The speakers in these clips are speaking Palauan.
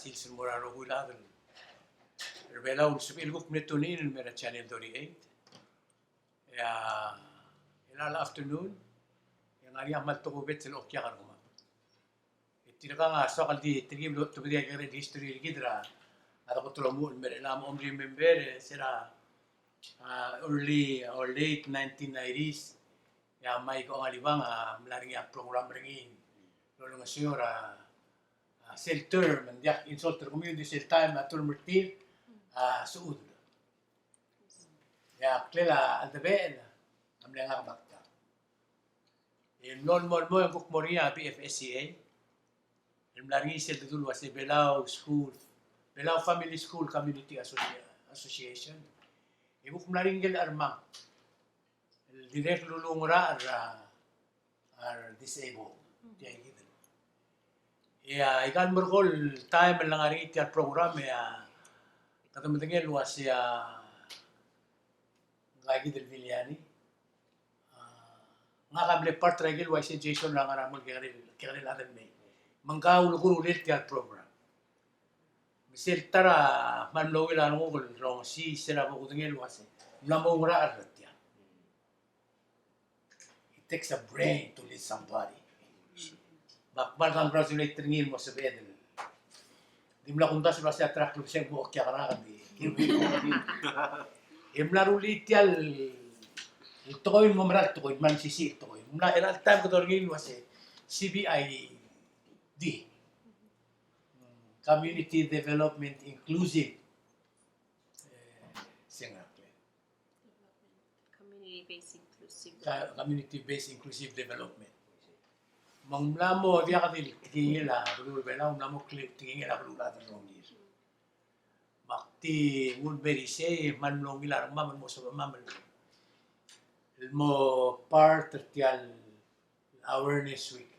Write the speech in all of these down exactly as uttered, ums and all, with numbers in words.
Sils el mo er a rokui el chad er Belau el sebechir el kuk mle tune in el mei er a Channel thirty-eight. E a, el afternoon, e ng ngar er ngii a kmal tokubets el okiak er kemam. E tirkang a soak el di, tirke el tobedii a kekerei el history er kid er a, a doketeromuchel el mei er chelechang, a mo remember, e se er a, a, early or late nineteen nineties, e a Mike Ongalibang a mla er ngii a program er ngii el olengeseu er a, a, sel term, ng diak insult er kemiu, ng di sel taem a term er tir a, sechudel. E a ngklel a cheldebechel a mle ngak me a Kta. E mlo, mlo, mlo, e ng kuk mo er ngii a B F S C A el mla er ngii sel dedu el uase Belau School, Belau Family School Community Associ-, Association. E kuk mla er ngii ngikel chermang el dirrek el ulungerachel er a, a re disabled, tia kid. E a, ika el merekong el taem el ngar er ngii tia el program, e a, kede medengei el uase a, ngka kid el Viliani, a, ngak a mle part er a ikel uaisei, Jason, er a ngar er a mong el kekerei, kekerei el chad el mei. Me ngka a ulekurulel tia el program. Me sel ta er a kmal mlo ungil a renguk el rongesii, se er a bo kudengei el uase ng mla mo oungerachel er tia. It takes a brain to lead somebody. Me ak kmal congratulate er ngii el mo sebeched el, di mla kumdasu el uase a ta er a klebesei a mo okiak er ngak, ng di. E mla rullii tia el tekoi el mo mera el tekoi, mla mesisiich el tekoi. Mla er a chelecha el taem kede olengit el uase C B I D, Community Development Inclusive, e, se ngak. Community based inclusive. Ca-, community based inclusive development. Me ng mla mo diak di tekingel a beluu er a Belau, ng mla mo kle-, tekingel a beluu er a rechad el rokir. Me ak di nguu el mei er isei, me ng mlo ungil a rengmam el mo sebechemam el mo part er tia el awareness week.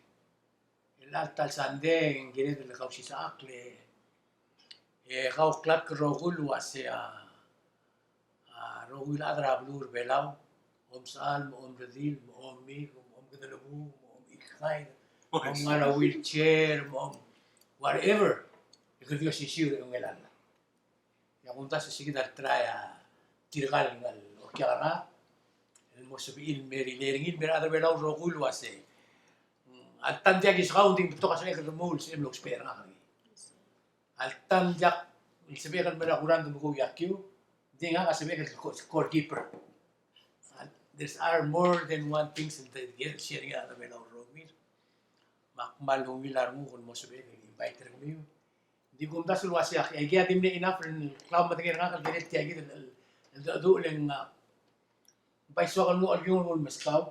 El ta el sandei e ng kired el kausisechakl e, e kau klatk el rokui el uase a, a rokui el chad er a beluu er a Belau, omsechal, me omredil, me omiik, me omkedelebuu, me omikai, me omngar er a wheelchair, me om whatever, e kede di osisiu er a eungel a llach. E a kumdasu e se kid a try a tirka el ngar er a okiak er ngak el mo sebechir el mei er ngii el mei er a rechad er a Belau el rokui el uase, mm, alta ng diak ki sekau, ng di ng betok a sebechek el remuul el sebechem el ousbech er ngak er ngii. Alta ng diak el sebechek el mei er a kurang e mekuiu a kiu, ng di ngak a sebechek el score-, scorekeeper. There are more than one things that get sharing a rechad er a Belau el rokui. Me ak kmal ungil a renguk el mo sebechek el invite er kemiu. Ng di kumdasu el uase a, e, aikei a di mle enough el klemedengei er ngak el kirel tia kid el, el, el, el, el, el, ng bai soak el nguu el kiung el meskau.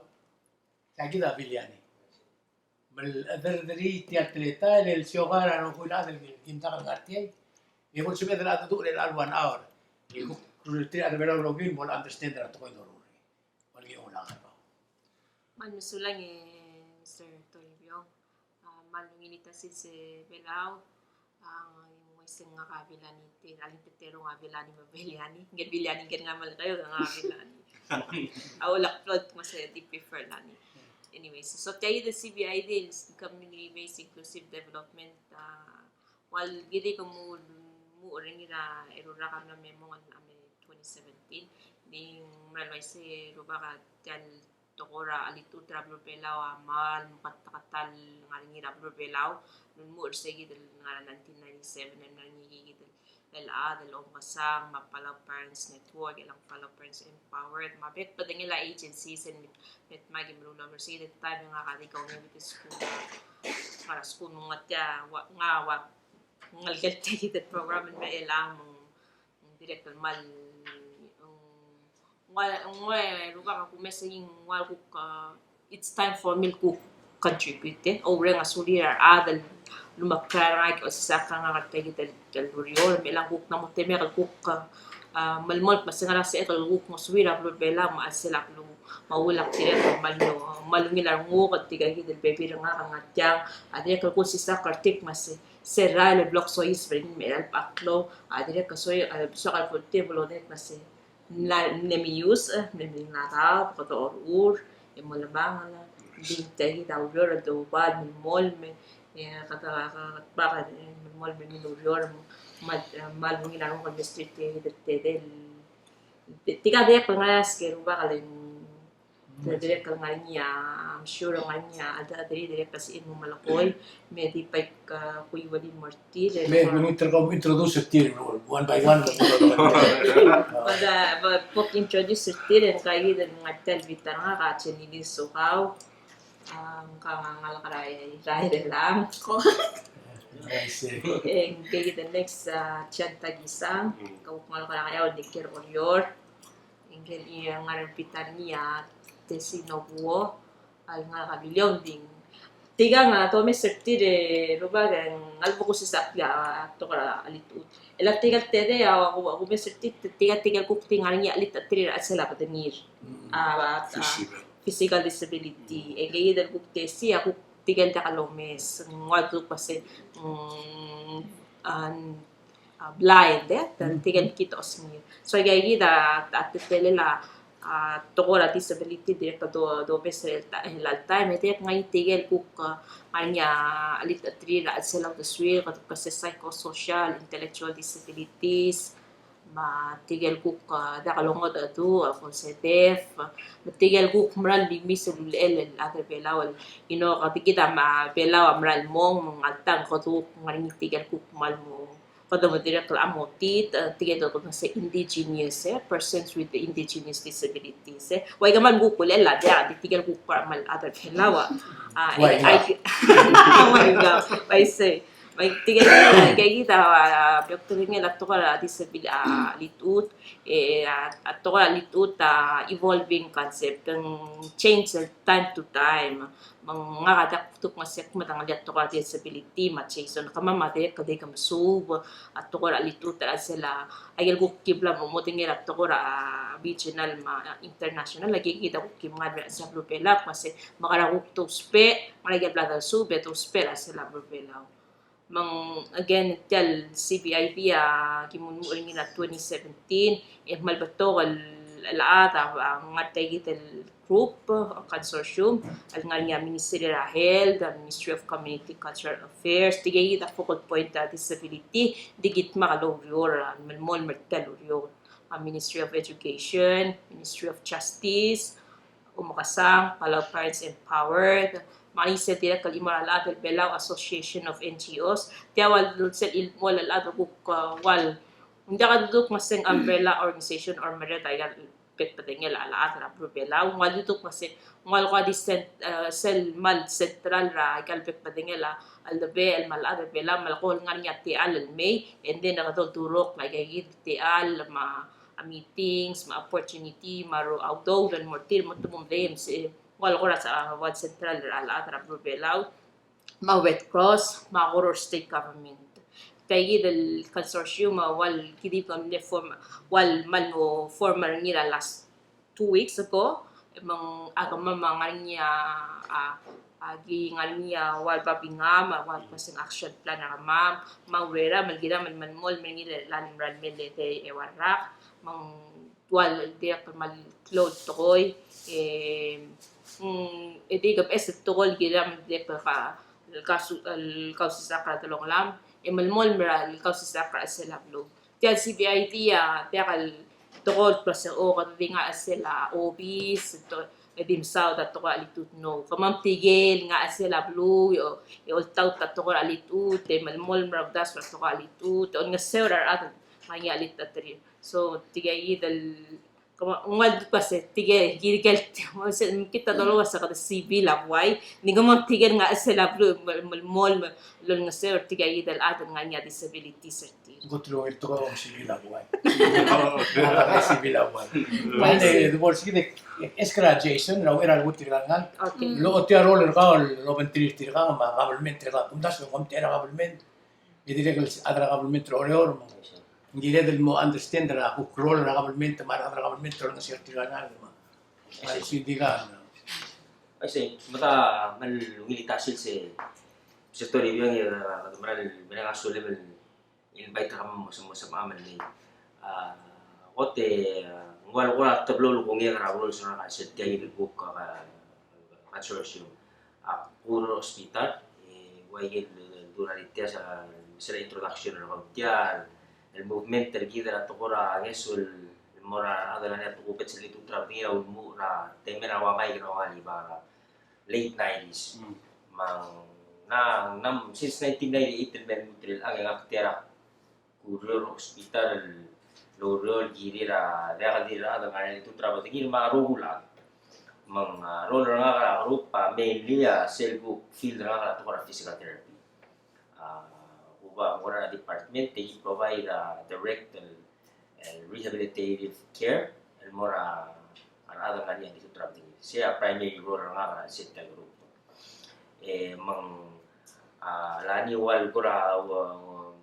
Tia kid a Viliani. Me le chederderii tia el teletael el siokai er a rokui el chad el kim dak el ngar tiang. E bo lsebeched el cheldecheduch er chelecha el one hour. E kuk rullii a rechad er a Belau el rokui el mo understand er a tekoi el doruul. Kmal mesulang e Mister Toribiong. A, kmal ungil tia el sils er a Belau. A, ng uaisei ngak a Viliani, te, alii, te terung a Viliani me a Viliani. Ngii el Viliani, ngii el ngar er a Melekeok, ngak a Viliani. A, olak float me se di prefer Lani. Anyways, so tia el C B I D, Community Based Inclusive Development, a, ua el kirek el mo, mo er ngii er a eru el rak a mla me mong el mei twenty seventeen. Ng di mla uaisei e rubak a tia el tekoi er a chelitechut er a beluu er a Belau a kmal meketeketang el ngar er ngii er a beluu er a Belau. Ng mo er sei kid el ngar er a nineteen ninety-seven el ngar er ngii kid el, el chad el omekesang, me a Palau Parents Network, el ng Palau Parents Empowered, me a bek el bedengel a agencies el me, me dmak e meruul a, me er sei kid el taem e ngak a di kaungebit el skuul, ngar er a skuul me ng tia, ua, ngak a ua ngelekel tia kid el program el mei er chelechang me ng dirrek el kmal, ng ua, ng ua, rubak a kumes e ng ua kuk, a, it's time for me el kuk contribute, e. Oureng a sulir a rechad el lumekrael er ngak e osisechakl er ngak er tia kid el, el ureor, me chelechang kuk ng mo temek el kuk, a, a, melemolem me se ngar er a sebechek el kuk ngosuir a beluu er a Belau me a chelsel a beluu me a uchul a dirrek el kmal, kmal ungil a renguk er tirka kid el bebil er ngak el ngar tiang, a dirrek el kuk osisechakl er tir me se se rael el bla ksoiseb er ngii me er a Belau, a dirrek el soak, a, soak el volunteer, volunteer me se mla, mle meiusech, e, mle mei a daob, kede orechur, e molemangel, ng di tia kid a ureor el doubal, melemolem, me E kede, kede, kede, kede, e, mo, mo, mo, mo, ureor, me, me, me, mo, ngii a renguk el mesterir tia el tedei. Tirka a dirrek el ngar er ngii a skel rubak el, dirrek el ngar er ngii a, I'm sure ngar er ngii a, a, a, dirrek el sebechir el mo melekoi, me di bai, a, kuiuelim er tir, e, me, me, me, introduce er tir, one by one. But, uh, but, bo kintroduce er tir, e ngka kid el ngar tia el bita er ngak a Jenny Lynn Sokau. A, ngka a ngalek er a Irrai er Elang. E ngke kid el next, a, Chan Takisang, kau a ngalek er a Ngeaur el ngar er Oreor. E ngke el ngar er a bita er ngii a Tessie Nobuo, el ngalek er a Vilionding. Tirka a domes er tir e rubak e ng kmal bo kusisechakl a tekoi er a chelitechut. E le tirka el tedei a, a, a kumes er tir, tirka, tirka el kuk di ngar er ngii a chelitechetir er a chelsel a bedengir. A, a, a, physical disability. E ngke kid el kuk Tessie a kuk tirka el diak lomes, ng ua kuk ua se, mm, a, a, blind, e, tirka el kid a osengir. So, aika kid a, a, teletelel a, a, tekoi er a disability, dirrek el do, domes er a ta, er a taem, e dirrek ngar er ngii tirka el kuk, a, ngar er ngii a chelitechetir er a chelsel a uldesuir, kede kuk se psychosocial, intellectual disabilities, me tirke el kuk, a, diak longedecheduch, a, ko se deaf, me tirke el kuk mera el mimis el ulechel el chad er a Belau el, you know, kede kid a, me a Belau a mera el mong, me ng alta e kede kuk ngar er ngii tirke el kuk kmal mo, kede mo dirrek el mo tit, a, tirke el kuk se indigenous, e, persons with indigenous disabilities, e. Ua ika kmal kuk ulechel a diak, di tirke el kuk kmal chad er a Belau a. A, ua ika. Ua ika, ua isei. Me tirke, tirke kid a, a, bek el bedengel a tekoi er a disabil-, a, chelitechut, e, a, a tekoi er a chelitechut a evolving concept, ng change el time to time. Me ngak a diak kuk ngesek me a ngelekir a tekoi er a disability me a Jason, kemam a dirrek el di kemesuub a tekoi er a chelitechut er a chelsel a, aike el kuk ki bla mo, mo medengei er a tekoi er a regional me a international, aike kid a kuk ki mngar er a chelsel a beluu er a Belau, me se, me ngera kuk dousbech, ngera aike el bla dosuub, e dousbech er a chelsel a beluu er a Belau. Me ng, again, tia el C B I B a ki mumuchel er ngii er a twenty seventeen, e kmal betok el, el chad a, a ngar er tia kid el group, a consortium, el ngar er ngii a Ministry er a Health, a Ministry of Community Cultural Affairs, tirke kid a focal point er a disability, di ki dmak el oureor, a melemolem er tia el ureor, a Ministry of Education, Ministry of Justice, Omekesang, Palau Parents Empowered, me a isei dirrek el chimo er a rechad el Belau Association of N G Os, tia ua sel chimo el chad el kuk, a, ua, ng diak a duduk me se ng umbrella organization or merreder er aika el bek el bedengel a rechad er a beluu er a Belau, ng ua duduk me se, ng ua kuk di cent-, a, sel kmal central er aika el bek el bedengel a, a ldebechel me a rechad er a Belau, me a leko el ngar er ngii a techall el mei, and then kede oldurokl er aika kid el techall me a a meetings, me a opportunity, me a ru-, a udoud el mo er tir, me te mo medengei, me se, ua leko er a, a, ua central er a rechad er a beluu er a Belau, me a Red Cross, me a Koror State Government. Tia kid el consortium, a ua ki di kmal form, ua kmal mo form er ngii er a last two weeks ago, me ng, a kemam a ngar er ngii a, a, a ki ngar er ngii a ua el babingam, a ua el kmo se ng action plan er kemam, me a urerem, me ng kired el melemolem er ngii el merael el mei el edei e ua el rak, me ng ua el dirrek el kmal klou el tekoi, e, mm, e di kebeches el tekoi el kired el dirrek el ka, el kasu-, el kausisechakl er a delongelam, e melemolem er a, el kausisechakl er a chelsel a beluu. Tia el C B I B a, tia el tekoi el kmo se, o, kede di ngar er a chelsel a obis, to, e di mesaod a tekoi er a chelitechut, no. Kemam tirke el ngar er a chelsel a beluu, e, e oltaut a tekoi er a chelitechut, e melemolem er a uldasu er a tekoi er a chelitechut, e olengeseu er a rechad el ngar er ngii a chelitechetir. So, tirke kid el, kemam, ng ua el kmo se, tirke, tirke el, kid a dolekoi se kede civil a buai, ng di kemam tirke el ngar er a chelsel a beluu, mel-, melemolem, me lolengeseu er tirke kid el chad el ngar er ngii a disabilities er tir. Kot el ungil tekoi el civil a buai. Civil a buai. Bai, e, de bo lseikid e, e, ask er a Jason, er a uchei er a lekull er tirka el ngalek. Okay. Lo, tia el role er kau el obengterir tirkang me a government er kau, kumdasu e kom tia er a government. E dirrek el chad er a government er a Oreor, me ng kired el mo understand er a kuk role er a government, me a rechad er a government el olengeseu er tirka el ngalek, me a, me a isei tirka. Isei, me a ta, me a ungil tia el sils e, se toribiong e, a, kede mera el, mera el ngar er a sueleb el invite er kemam mo se, mo sebecham el mei. A, kot e, a, ng ua el kora teblo el kongei er a beluu el soak a sel tia el kuk, a, consortium. A, Koror Hospital, e, Ua ikel, e, durael tia se, se er a introduction er kau tia, el movement er kid er a tekoi er a ngeso el mo er a rechad el ngar er ngii a tokubets el ultuil er a bedengir a ulemuchel er a temel a ua Mike er a ua Ngaliba er a late nineties. Mm. Me ng, ng, ng, since nineteen ninety-eight el mei el ultuil er ngak e ngak tia er a kureor er a hospital el oureor el kirir a diak di el chad el ngar er ngii a ultuil er a bedengir me a rokui el chad. Me ng, a, role er ngak er a group a mainly a sel kuk field er ngak a tekoi er a physical therapy. A, kuba mo er a department e ki provide, a, direct el, el rehabilitative care el mo er a, a rechad el ngar er ngii a ultuil er a bedengir. Sei a primary role er ngak er a sel tia el group. E, me ng, a, lani ua el kora, ua, ng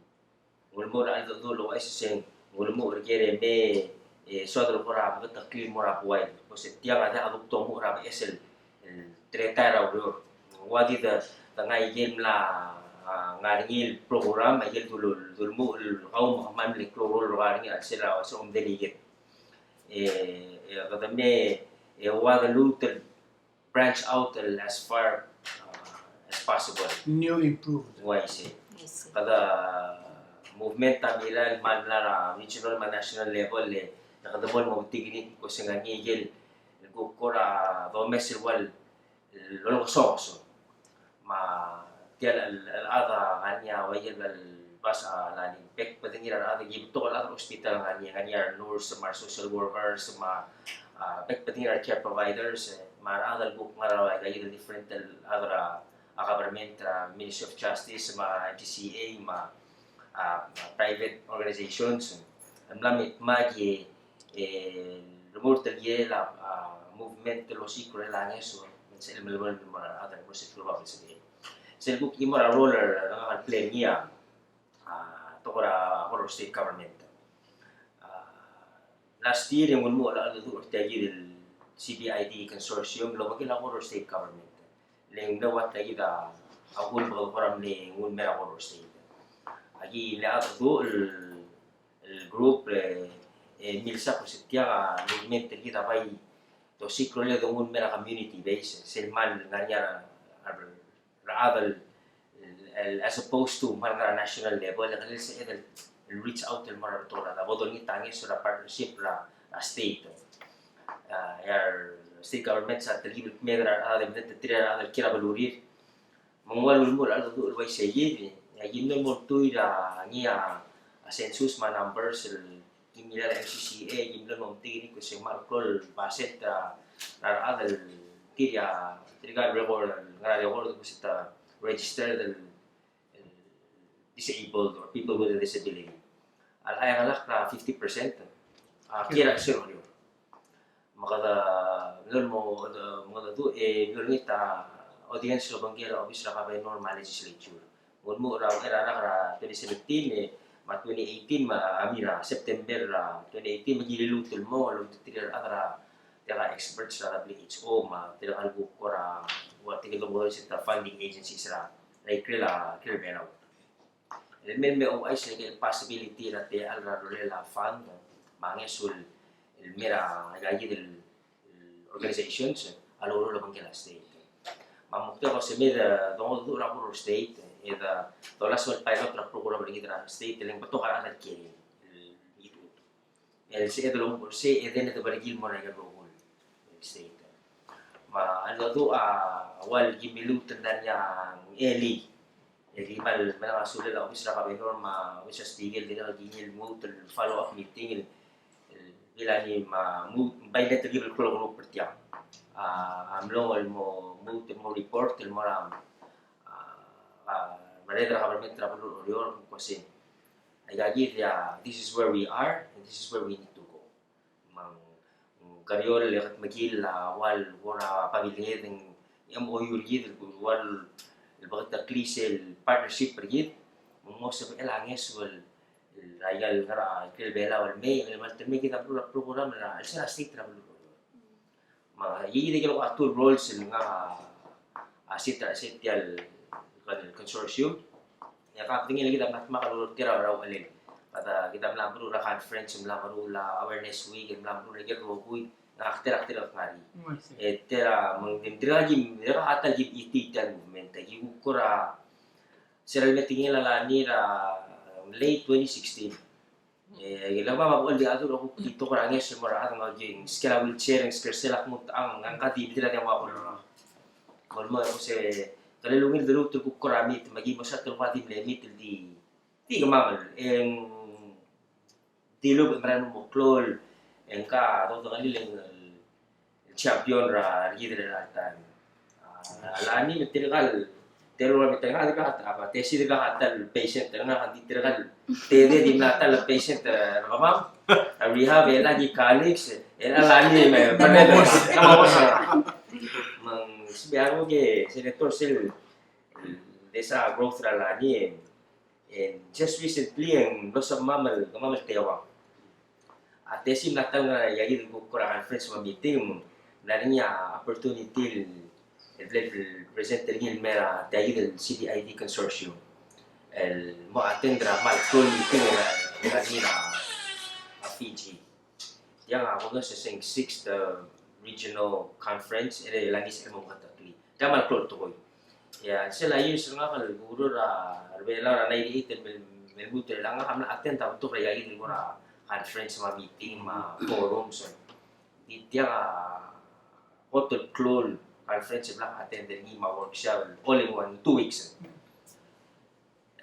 ulemuchel a cheldecheduch el ouchais se ng ulemuchel er ker e me, e, soad el kora meketeklii el mo er a buai. Ko se tiang a diak domuchel er a beches el, el teletael er a ureor. Ng ua di de, de ngai ikel mla, a, ngar er ngii el program, a ikel dul, dulemuchel el kau me kmal mle klou el rol er ngii a chelsel a, chelsel a omdel ikel. E, e, kede me, e, ua de lmuut el branch out el as far, uh, as possible. New improved. Uaisei. Uaisei. Kede movement a mera el kmal mla er a regional me a national level e kede bo el mo betik er ngii el kmo se ng ngar er ngii ikel kuk kora domes el ua el lolekesokes. Me tia el, el, el chad a ngar er ngii a ua ikel bla el bas a lani bek bedengir a rechad, ki betok el chad er a hospital a ngar er ngii, ngar er ngii a nurse me a social workers me a, a, bek bedengir a care providers, e, me a rechad el kuk ngar er a ua ikel different el chad er a, a, government, er a Ministry of Justice me a M C C A me a, a, private organizations. Ng mla me dmak e, e, remurt el kirel a, a, movement el osiik er a ngeso, me ng sel melemolem el mo er a rechad el mo er sel klou el babel sedei. Sel kuk chimo er a role er ngak el play er ngii a, a, tekoi er a Koror State Government. A, last year e ng ulemuchel a cheldecheduch er tia kid el C B I D consortium el obengkel a Koror State Government. Le ng mle ua tia kid a, a uchul me kede kora mle nguu el mei er a Koror State. Aki mle cheldecheduch el, el group, e, e milsa ko se tiang a movement er kid a bai dosiik a rolel e de nguu el mei er a community base, sel kmal ngar er ngii a, a, rechad el, el, as opposed to kmal ngar er a national level, e kede sel, el reach out el mo er a retor a, bo dolengit a ngeso er a partnership er a, er a state. A, e a re state government a telkib el kmeed er a rechad el medengelterir a rechad el kiei er a belurir. Me ng ua el ulemuchel a cheldecheduch el uaisei kid, e aki mlo mo oltuil er ngii a, a census me a numbers el ki mla er a M C C A, e ki mlo mo metik er ngii el kmo se ng kmal klou el basent er a, er a rechad el tir a, tirka el record, ngar er a record el kmo se te registered el, el disabled or people with a disability. A lechub e ng ngalek er a fifty percent a kiei er a chelsel a ureor. Me kede mlo mo, me kede du, e, mlo olengit a audience el obengkel a obis er a governor me a legislature. Ng ulemuchel er a, er a rak er a twenty seventeen, e, me a twenty eighteen, me a, a mei er a September er a twenty eighteen, me ki liluut el mo, el ultuterir a rechad er a, tirka el experts er a W H O, me tirka el kuk kora, ua tirka el kuk kora funding agencies er a, er a ikrel a, ikrel a Belau. El mei el me ouchais er a ikel possibility er a techall er a rolel a fund, me a ngeso el, el mei er a, aika kid el, el organizations, a loruul el obengkel a state. Me a moktek a se mei e de, dongedecheduch er a Koror State, e de, dolasem el pilot er a program er kid er a state, el ng betok a rechad el kiei, el, el, el sebeched el omuchel er sei e de, e de berkil el mo er a ikel rokui el state. Me a cheldecheduch a ua el ki mle ultuil er ngii a elii. E ki kmal mereng a sulel a obis er a governor me a obis er a speaker el dirrek el ki ngii el lmuut el follow up meeting el, el, el ngii me a lmuut, bai le telkib el klou el group er tiang. A, a mlo el mo lmuut el mo report el mo er a, a, a, merreder er a government er a beluu er Oreor el kmo se aika kid a, this is where we are and this is where we need to go. Me ng, mm, kerior el kedmekill a ua el kora babilnged e ng M O U er kid el ua el beketeklii sel partnership er kid, me ng mo sebechel a ngeso el, el, er a ikel ngar er a ikrel Belau el mei, el mle mei kid a beluu er a program er a chelsel a state er a beluu. Me a, e kid a ikel kuk a two roles el ngak a, a, sit, a, sit er tia el, el consortium. E a bedengel kid a mla dmak el ureor er tir a uchelel. Kede, kid a mla meruul er a conference, mla meruul a awareness week, mla meruul er a ikel rokui, ngak a tir a, tir a ngar er ngii. Mm, I see. E tir a, me ng di, dirkak ki, dirkak a ta el ki, iti tia el movement, e ki kuk kora Sel mle tekingel a Lani er a late twenty sixteen. E, le kemam a bo el di chad el kuk di tekoi er a ngeso el mo er a chad, ng ngar er ngii a skel a wheelchair, ng skel a kmutang, ng ka di mdir a diak mo er a. Mo el mo, e, se, kele ungil deruul el kuk kora meet, me aki mo start el kuk di mle meet el di, di kemam el, e ng di lubech el mera el mo klou el, e ng ka dodengelii el, el champion er a, er kid er a time. A, a Lani me tirka el, tirka el, tirka el, a, a, Tesi tirka el patient, tirka el, tirka el, te, te di mla ta el patient, e, er kemam, a rehab, e le aki colleagues, e le a Lani me, me, me, me, me, ng sebechel a rokui, senator sel, el, desa growth er a Lani, e, And just recently, e ng mlo sebechemam el, kemam el teuang. A Tesi a mla ta el ngar er a, ia kid el kuk kora conference me a meeting, ng mla er ngii a opportunity el, el, el present er ngii el mei er a, tia kid el C D I D consortium. El mo attend er a kmal klou el meeting el, el ngar er ngii er a, a Fiji. Tiang a kuk se ng sixth, uh, regional conference, e le Lani sel mo meketeklii. Tiang a kmal klou el tekoi. Ia, sel a years er ngak el kuruul er a, er a Belau er a ninety-eight el mel, mel lmuut er chelechang, ngak a mla attend a betok er a ia kid el kora conference me a meeting me a forums. Di tiang a kot el klou el conference el bla attend er ngii me a workshop, all in one, two weeks.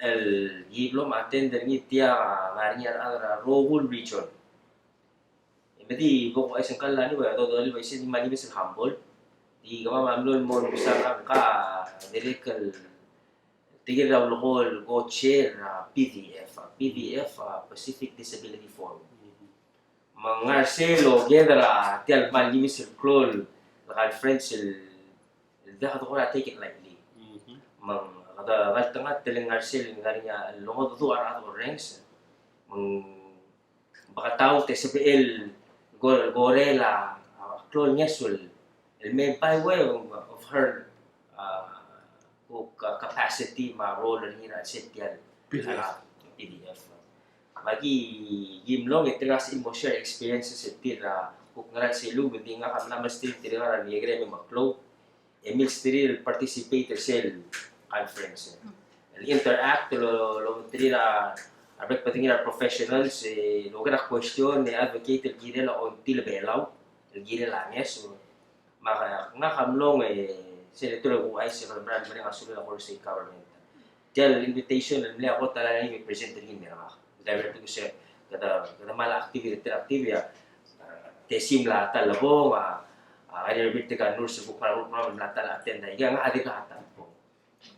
El ki blo mo attend er ngii tia, ngar er ngii a rechad er a rokui el region. E me di bo kuchais e ng kmal Lani, e a dodengelii el uaisei, ng di mle mes el humble. Di kemam a mlo el mo, ng sa ka, ka dirrek el tirke el ulekoi el co-chair er a P D F, a P D F, a Pacific Disability Forum. Me ng ngar er sel okede er a tia el kmal ngimis el klou el conference el, el diak de kora take it lightly. Me ng kede kalt e ngar er sel ngar er ngii a longedecheduch a rechad el orrenges. Me ng bekataut e sebechel ko, korel a, a klou el ngeso el, el mei by way of her, uh, kuk, uh, capacity me a role er ngii er a sel tia el P D F. P D F. Me aki, ki mlong e tirka a sebechir el mo share experiences er tir, uh, kuk ngar er a sel lluich me ng di ngak a mla mesterir tirka er a ngekekerei me a meklou. E milsterir el participate er sel conference. El interact, lo, lomesterir a, a bek el bedengir a professionals, e, loker a question, e advocate el kirel a ongtil a Belau, el kirel a ngeso. Me ngak a mlong, e, senator e kuchais e kede mera el mereng a sulel a Koror State Government. Tia el invitation el mle kot a Lani me present er ngii el mer ngak. Direct to se, kede, kede kmal active, interactive a, e, Tesi a mla ta el bong, a, a, ngar er ngii a bek el nurse el kuk mla, mla, mla ta el attend, a, ngak a dirk ta el bong.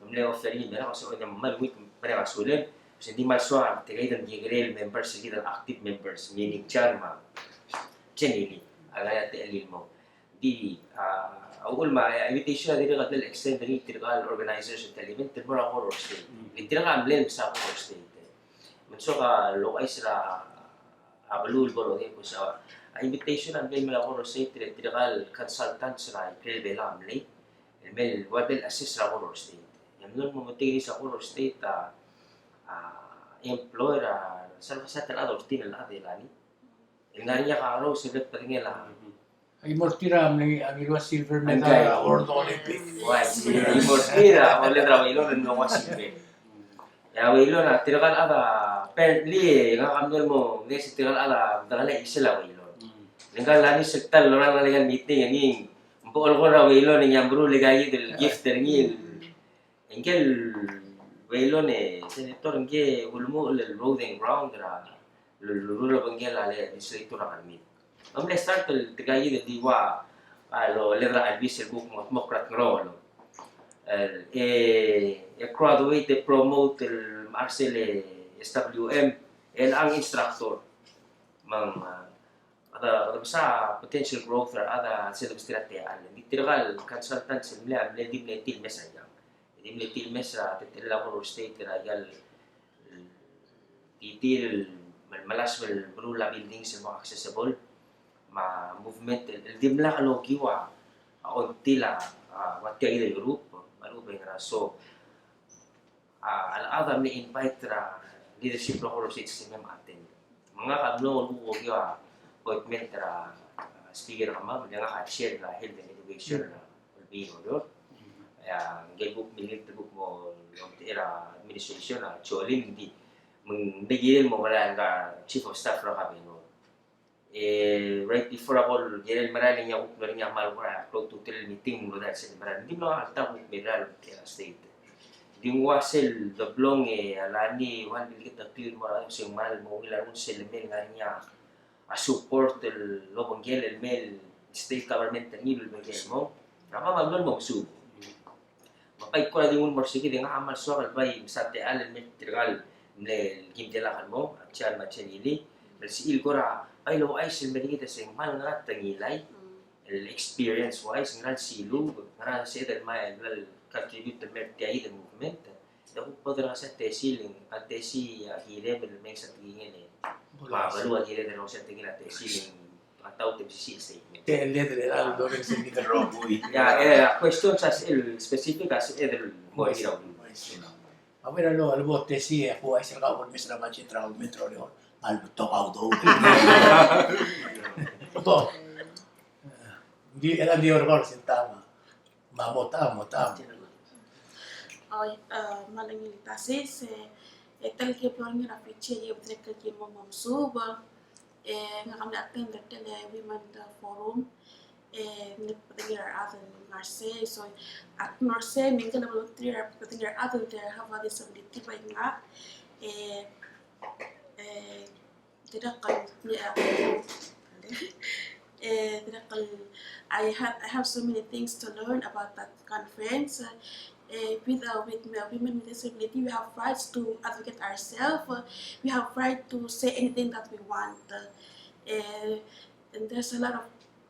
Ng mle offer er ngii el mer ngak, se, oi, ng mle week, mereng a sulel, se ng di mle soak, tirka kid el ngekekerei el members, kid el active members, meaning John me a Jenny, a ngar er ngii a techellir el mo. Di, a, a uchul me a, a, invitation a dirrek el extend er ngii tirka el organizers er tia el event el mo er a Koror State. Mm. Le tirka a mle mesa Koror State. Me ng soak el ouchais er a, a beluu el bo lodengei, because a, a invitation a mle mei er a Koror State, tir, tirka el consultants er a ikrel Belau a mlei, el mei el ua el assist er a Koror State. E mlo mo meeting er ngii er a Koror State a, a, employer a, sel, sel ta el chad er tir el chad er a Lani. El ngar er ngii a kakerous el bek el bedengel a. Aki mo er tir a mle, aki ua silver medal er a World Olympic. Ua, aki mo er tir a, oled er a Weilon el mlo ua silver. E a Weilon a tirka el chad a, apparently, ngak a mlo mo, ng di se tirka el chad a, ng di ngar er a chisel a Weilon. Ng di ngar er a chisel ta el lorael ngar er ngii a meeting, e ng, ng bo el kora Weilon, e ng meruul aika kid el gift er ngii. Ngike el Weilon e, senator, ngike ulemuchel el road and ground er a, el, el, el, el, ngike el legislature er a Ngermid. Ng mle start el tirka kid el di ua, a, loled er a Elvis el kuk mo, mo kora ngerol. El, e, e graduate e promote el mechar sel S W M, el ang instructor. Me ng, a, a, a, a potential growth er a, a, sel, sel, tirka el consultants el mle, mle di mle tir el mes a iang. Di mle tir el mes er a, teletelel a Koror State er a ikel, di tir el, mel, melasem el meruul a buildings el mo accessible, me a movement el, el dimlak lokiu a, a ongtil a, a, ua tia kid el group, me a lechub e ng ngar er a so, a, a, a mle invite er a leadership er a Koror State el mei me attend. Me ngak a mlo okiu a appointment er a, a, speaker er kemam, me ngak a chair er a health and education er a Olbiil er Oreor. E a, ngike el kuk mle, kuk mo, er a administration a Jolin, ng di me ng kirel mo merael ngka el chief of staff er a governor. E right before a bo el kirel merael e ng kuk mle er ngii a kmal kora klou a ultutelel el meeting el mlo er sel merael. Ng di mlo alta kuk merael er a state. Ng di ng ua sel doblong e a Lani a ua el bilkid a clear mo er a se ng kmal mo ungil a rengul sel mei el ngar er ngii a a support el obengkel el mei el state government er ngii el obengkel el mong. Ng kmal mlo mo mesuub. Me ak kora di nguu el mo er se kid e ngak a kmal soak el bai mesa techall el mei er tirka el mle kim delak el mong, a Jan me a Jenny Lee, el sebechir el kora bai louchais el mei er kid e se ng kmal ngar er ngii el experience wise, ngera el siluub, ngera el sebeched el mei el contribute el mei er tia el movement. Ng kuk bo el ngar er a Tesi el, a Tesi a kirem el mei er a tekingel e me a beluu a kirem el mei er a tekingel a Tesi el, a taut el sisiich el statement. Te el de la lo de se de rokui. Ya, e, a question a sel specific a sel de mo er a. A ua el lo, a lebo Tesi e a kuk uaisei er kau el mei er a budget er a government er Oreor, a le betok a udoud. Bo. Di, e ng di Oreor se ta me a mo ta, mo ta. Oi, e, me a lengil a Tesi, e, e tia el ki bo er ngii er a Fiji, e dirrek el ki mo mo mesuub, e, ngak a mle attend er tia el Women Forum, e, ng di bedengir a rechad el ngar er sei, so, ak ngar er sei, me ngike el volunteer, bedengir a rechad el they have a disability bai ngak, e, e, Dirrek el, yeah. Eh, dirrek el, I have, I have so many things to learn about that conference. Eh, with, uh, with, uh, women with disability, we have rights to advocate ourselves. Uh, we have right to say anything that we want. Uh, eh, and there's a lot of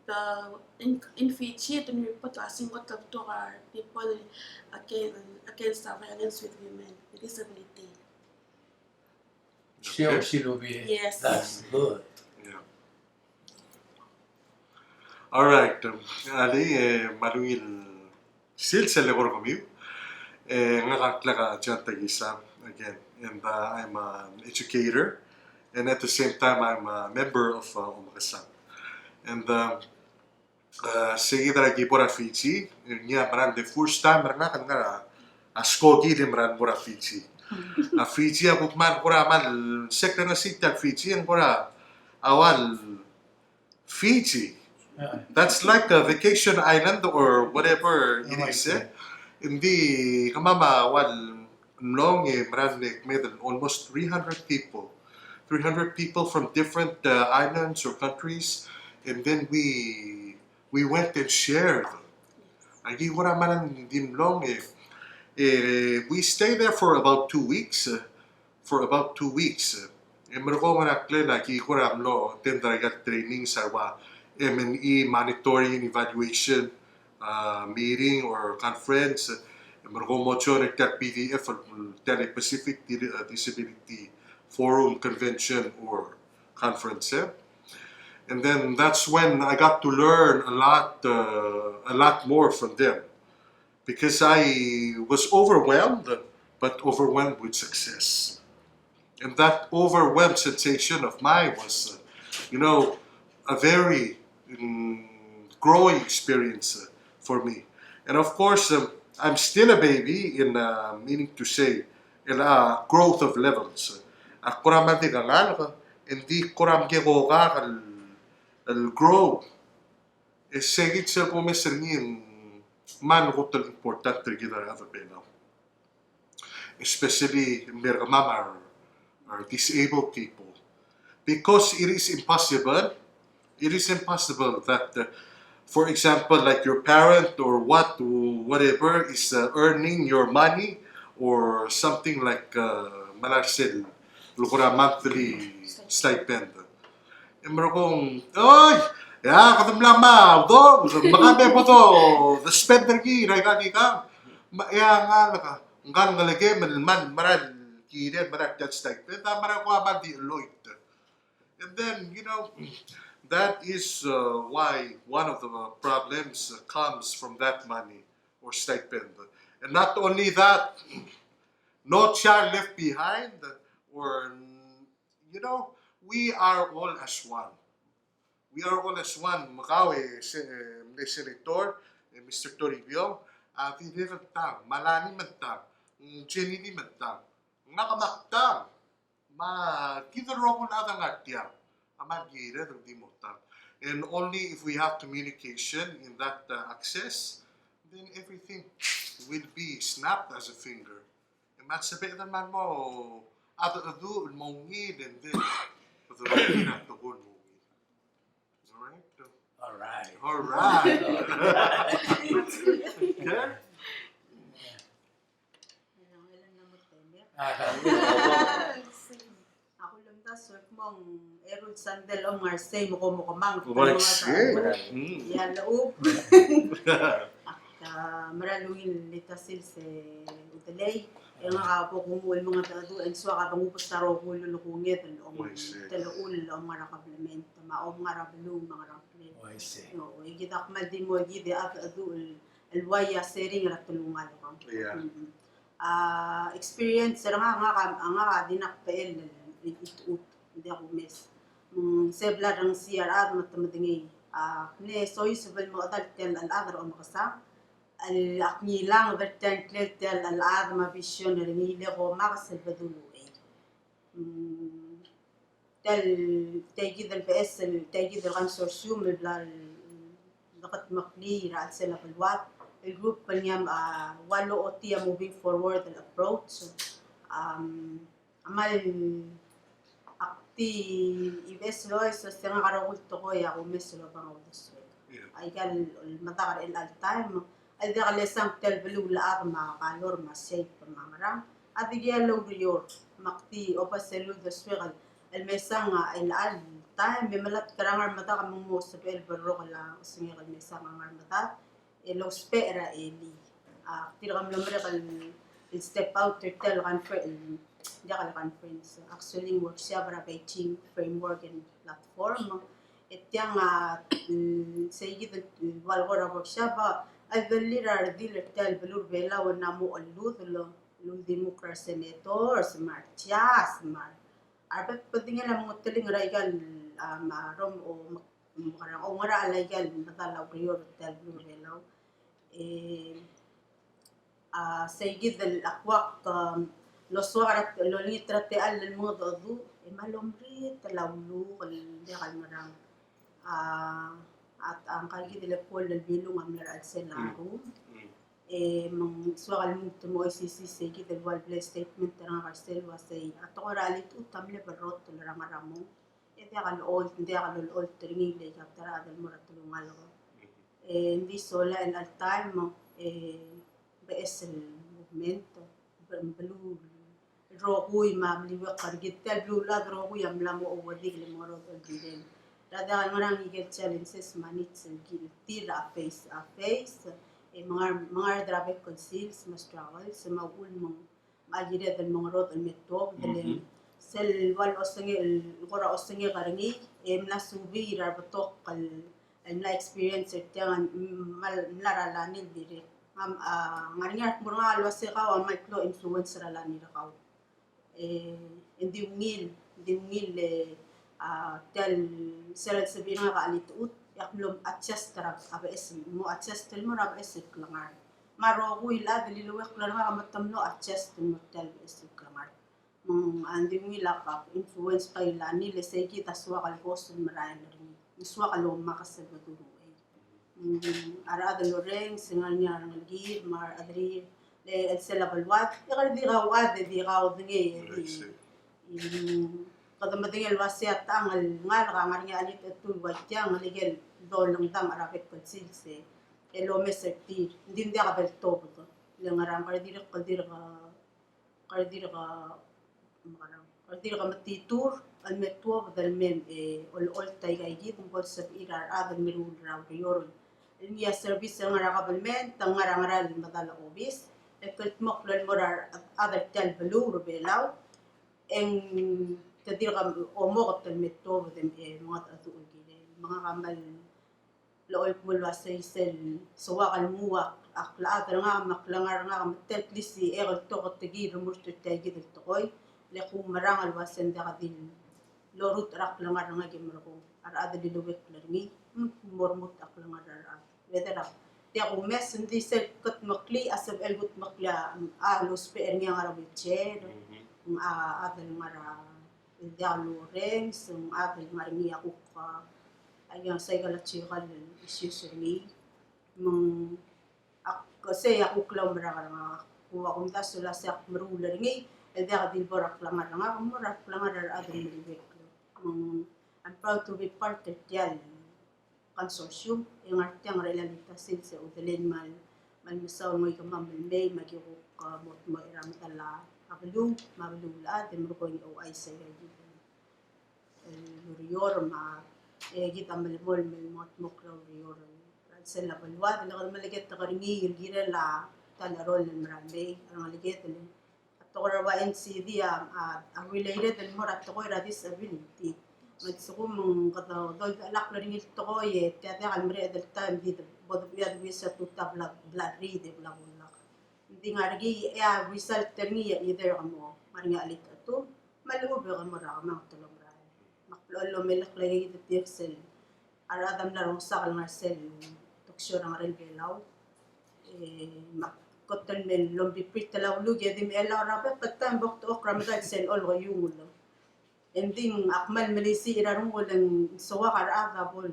the, in, in Fiji, the report, I think, what the, to our people against, against the violence with women with disability. Sure, okay. She will be. Yes. That's good. Yeah. All right. Um, alii, e, me a ungil sils el eko er kemiu. E, ngak a ngklek a Jan Takisa again, and, uh, I'm an educator, and at the same time I'm a member of, uh, Omekesang. And, um, E, se kid er a ki bo er a Fiji, e, ngii a mera el the first time er ngak el ngar er a skoki el mera el bo er a Fiji. A Fiji a kuk kmal kora kmal sek er ngii a state el Fiji, e ng kora a ua el Fiji. That's like a vacation island or whatever it is, e. Ng di kemam a ua el mlong e mera el mle kmeed el almost three hundred people. Three hundred people from different, uh, islands or countries. And then we, we went and shared. Aki kora mera el di mlong e, e, we stay there for about two weeks, uh, for about two weeks, uh. E merekong er a ngklel a ki kora mlo attend er a ikal trainings a ua M and E, monitoring, evaluation, uh, meeting or conference, uh, me a rokui el mo join er tia el P D F, uh, tia el Pacific Di-, uh, Disability Forum Convention or Conference, eh? And then that's when I got to learn a lot, uh, a lot more from them, because I was overwhelmed, but overwhelmed with success. And that overwhelmed sensation of mine was, uh, you know, a very, mm, growing experience, uh, for me. And of course, um, I'm still a baby in, uh, meaning to say, in, uh, growth of levels. Ak kora mle di ngalek, e ng di kora mle ko kak el, el grow. E se kid sel bo mes er ngii e ng kmal kot el important er kid er a rechad er a Belau, especially me er kemam a re, a re disabled people, because it is impossible, it is impossible that, uh, for example, like, your parent or what, whatever is, uh, earning your money or something like, uh, me a lak sel kora monthly stipend. E merekong, oi, e a kede mla mo, do, me ka me bo do, the spend er ngii, er a ika el ikang. Me a ngalek, ngalek, ngelekem el kmal mera el kirel, mera el stipend, a mera el kora kmal di eloit. And then, you know, that is, uh, why one of the problems comes from that money or stipend. And not only that, no child left behind, or, you know, we are all as one. We are all as one. Me kau e se-, e, mle senator, e, Mister Toribiong, a dirrek el tang, me a Lani me ng tang. Ng Jenny di me tang. Ngak a mak tang. Me kid el rokui el chad a ngar tiang. A mal kired el di mo tang. And only if we have communication in that, uh, access, then everything will be snapped as a finger. E mal sebeched el mal mo a, a, a, mo ungil, and then a, a, a, a, a, All right. All right. All right. Okay. A kulemdasu e kmo ng eru el sandei el ngar sei me kom mo kemanget. Uaisei. Ia lechub. Ak, a, mera el ungil el ta sils e udelei. E ngak a bo kunguu el mengedecheduch e ng soak a bo ngubes a rokui el kunged el omtelechull el omngar a kabelment me a omngar a beluu me a ngerang. Uaisei. Io, e kid a kmal di mo kid e a, a, a, el uai a sharing er a telungalek. Ia. Mm. A, experience er ngak, ngak a, ngak a di ngak bechel el, el, el, el, el diak kumes. Mm, se bla rengsiar a rechad me te medengei. A, mle soiseb el mo chedal tia el chad er a omekesang. El ak ngilanged er tia el ngklel tia el chad me a vision er ngii, le kom mekes el bedul uchei. Mm, tia el, tia kid el beches el, tia kid el consortium el bla el dekedmeklii er a chelsel a beluad, el group el ngii a, a, ua lochotii a moving forward el approach. Am, a mal ak di beches el oes, se ngak a rokui el tekoi a kumes el obang a uldesuek. Ia. Aika el, el medakl er chelecha el taem, el diak lesang tia el beluu el chad me a kalor me a shape me a ngerang. A diak el oureor, me ak di obes el uldesuek el, el mesang a chelecha el taem, me melatk er a ngar medad me ng mo sebechel el berrokel a osengek el mesang a ngar medad, el ousbech er a elii. A, tirka mlo merek el, el step out er tia el confer-, el, diak el conference, actually workshop er a Beijing Framework and Platform. E tiang a, mm, sei kid el, el ua el kora workshop a, a dellir a redil er tia el beluu er a Belau el mo cheludel el uldimukl er a senators me a judges me a rebek el bedengel a mengeteling er aika el, a, me a rom o me, me a ngerang, o ngerang er aika el medal a ureor er tia el beluu er a Belau. E, a, sei kid el ak uak, um, losoak er a, lolengit er a techall el mengedecheduch, e mal omrit el uluk el diak el ngerang. A, a, a ngka kid el ekuoll el Bilung a mla er a chelsel a room. Mm. E me ng soak el lmuut el mo osisiu sei kid el ua el bla el statement er ngak er sel uasei a tekoi er a chelitechut a mle berrotel er a ngar er a mong. E diak el olecholt, diak el olecholt er ngii le aika el ta er a chad el mo er a telungalek. E ng di sola el all time, e, beches el movement, be-, beluu el rokui me a mliuekl er kid, tia el beluulechad el rokui a mla mo ouedikel el mo er a oldurech. Er a diak el ngerang, aike el challenges me a needs el ki-, tir a face, a face, e mengar-, mengard er a bek el sils me a struggles, me a uchul me ng me a kired el mengerodech el me tuobed, le sel ua el osengek, el kora osengek er ngii, e mla subii er a rebetok el, el mla experience er tiang, mm, mla, mla er a lani el dirrek. Ngam, a, ngar er ngii a rekmo er ngak el uasei kau a mle klou a influence er a lani er kau. E, e ng di ungil, di ungil, e, a, tia el sel, sel sebechir ngak a chelitechut, e ak mlo adjust er a, a beches, mo adjust el mo er a beches el klengar. Me a rokui el chad el lileuekl er ngak me te mlo adjust el mo er tia el beches el klengar. Me ng, a, ng di ungil a, a, influence er a lani, le sei kid a soak el kos el merael er ngii. Ng soak el omakes el bedul uchei. Mm, a rechad el orrenges, se ngar er ngii a rengelekir me a rechederir, le chelsel a beluad, e kede di kauchad, e di kaudengei, e di. Mm, kede medengei el uasei a techang el ngalek a ngar er ngii a chelitechetul el ua tiang, el ikel dolengdang er a bek el sils e, el omes er tir, ng di ng diak a beltobed, le ngerang, kede dirk, kede dirk, kede dirk, me kede, kede dirk metitur el me tuobed el mei, e, olecholt aika kid, me bo lsebechir a rechad el meruul er a ureor el ngii a service el ngar er a government, ngar er a, ngar er a medal a obis, el kldmokl el mo er a rechad er tia el beluu er a Belau, e ng te dirk omoket el me tuobed e, e, mengedecheduch el kirel, me ngak a kmal blechoel el kmo el uasei sel soak el nguu a klechad er ngak me a klengar er ngak me tia el klisichek el toketekii el remurt er tia kid el tekoi, le kumerang el uasei ng diak di lorutech er a klengar er ngak e merekong. A rechad el lileuekl er ngii, mm, mo remurt a klengar er a rechad. Whether a tia kumes, ng di sel kutmeklii a sebechel kutmeklii a, a lousbech er ngii a ngar er a wheelchair, a, a chad el ngar er a, el diak lorrenges, a chad el ngar er ngii a kuk, a, a iang saikal a chikal el issues er ngii. Me ng ak sei a kuk klaumerang er ngak, kuk a kumdasu el uasei ak meruul er ngii, el diak di lebo er a klengar er ngak, mo er a klengar er a rechad el meliuekl. Me ng, I'm proud to be part er tia el consortium, e ngar tiang er a chelecha el sils e a udelel me a, me a mesaul el ngoi kemam el mei, me aki kuk, a, mo dmeu er a medal a beluu, me a beluulechad, e merekong e ouchais er a ikid el ureor me a, e, kid a melemolem el mo dmokl a ureor er a chelsel a beluad, e le kede meleketek er ngii el kirel a ta el rolel el mera el mei, a rengeleked el a tekoi er a N C D a, a, a related el mo er a tekoi er a disability. Me a lsekum ng kede doldechelakl er ngii el tekoi e tia diak el mereched el taem, di bo debechiu a demes a tutau bla, bla riid e bla bo lak. Ng di ngar er ngii e a result er ngii e either ke mo ngar er ngii a chelitechetum, me a lechub e ke mo er a kemanget el omerael. Me ak blechoel el omelekl a ikid el tir sel a rechad a mla rongesak el ngar sel talk show er a Ngerel Belau. E, me ak kot el mei el ombibritel a uluk e di mchelau er a bek el taem bo kdechokl er a medal sel olekeiungel. E ng di ak kmal melisiich er a renguk el ng soak a rechad a bo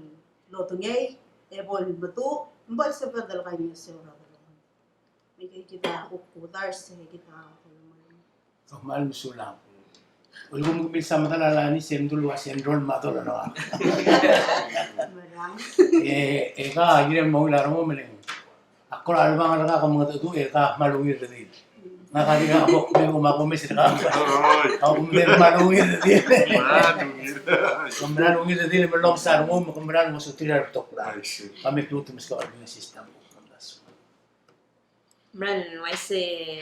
lodengei, e bo lmeduch, me bo lsebeched el kaingeseu er a delongeled. Me kid a kuk kudars, e kid a kuk kmal mesulang. Ulekum kemiu el samedal a Lani, se mdu el uasei ng rol me a dolor er ngak. Merang. E, e ka, kirem mo ungil a rengum el ng, ak kora chelebangel er kau me ng mengedecheduch, e ka kmal ungil redil. Ngak a dirkak bo kmei me a kumes er kau. Oi. Kau kmei me kmal ungil redil. Kmal ungil. Kmal ungil redil me llomes a rengum, me kmal ngosuterir a rebetok el chad. Ai, sei. Ka me kuk lmuut el meskau a system. Merang el uaisei,